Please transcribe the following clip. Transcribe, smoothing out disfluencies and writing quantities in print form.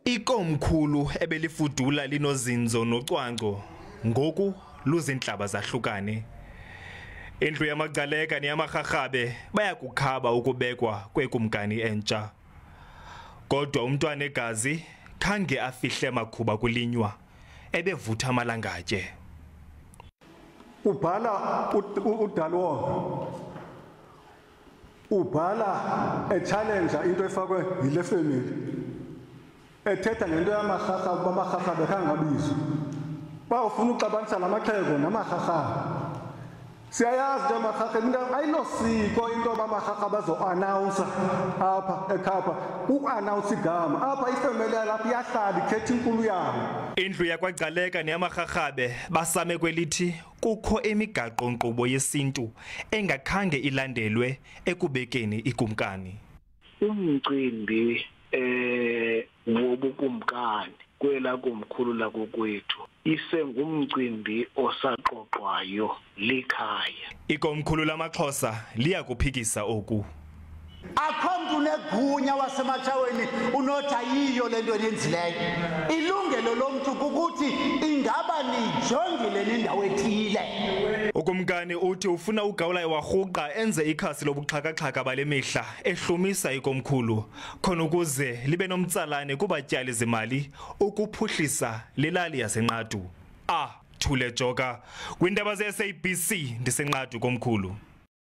Ikomkhulu ebelifudula linozinzo nocwangco ngoku luzintlaba zahlukane. Indlu yamaGcaleka neyamaRharhabe bayakukhaba ukubekwa kwekumkani entsha. Kodwa umntwana egazi khange afihle makhuba kulinywa, ebevutha amalangatye. Ubhala uDalwonga, ubhala echallenge into efakwe yile family, ethetha ngento yamaRharhabe ukuba amaRharhabe khangabizwa. Bawufuna uxabanisa namaxhego namaRharhabe. Siyayazi into yamaRharhabe, into ayilosiko into yoba amaRharhabe azo-announce apha eKapa, ku-announce igama. Apha ifemeli yalapha iyahlala ikhetha inkulu yayo. Indlu yakwaGcaleka neyamaRharhabe basame kwelithi kukho imigaqo-nkqubo yesintu engakhange ilandelwe ekubekeni ikumkani. Umcimbi wobukumkani kwela komkhulu lakokwethu isengumcimbi osaxoxwayo likhaya. Ikomkhulu lamaXhosa liyakuphikisa oku. Akho mntu unegunya wasematshaweni unothi ayiyo le nto yenzileyo. Ilungelo lomntu kukuthi ingaba nijongile nendawo ethile. Ukumkani uthi ufuna ugawulayo warhuqa enze ikhasi lobuxhakaxhaka bale mihla ehlumisa ikomkhulu khona ukuze libe nomtsalane kubatyali zimali ukuphuhlisa lelali yaseNqadu. Thule Joka kwindaba ze-SABC ndiseNqadu komkhulu.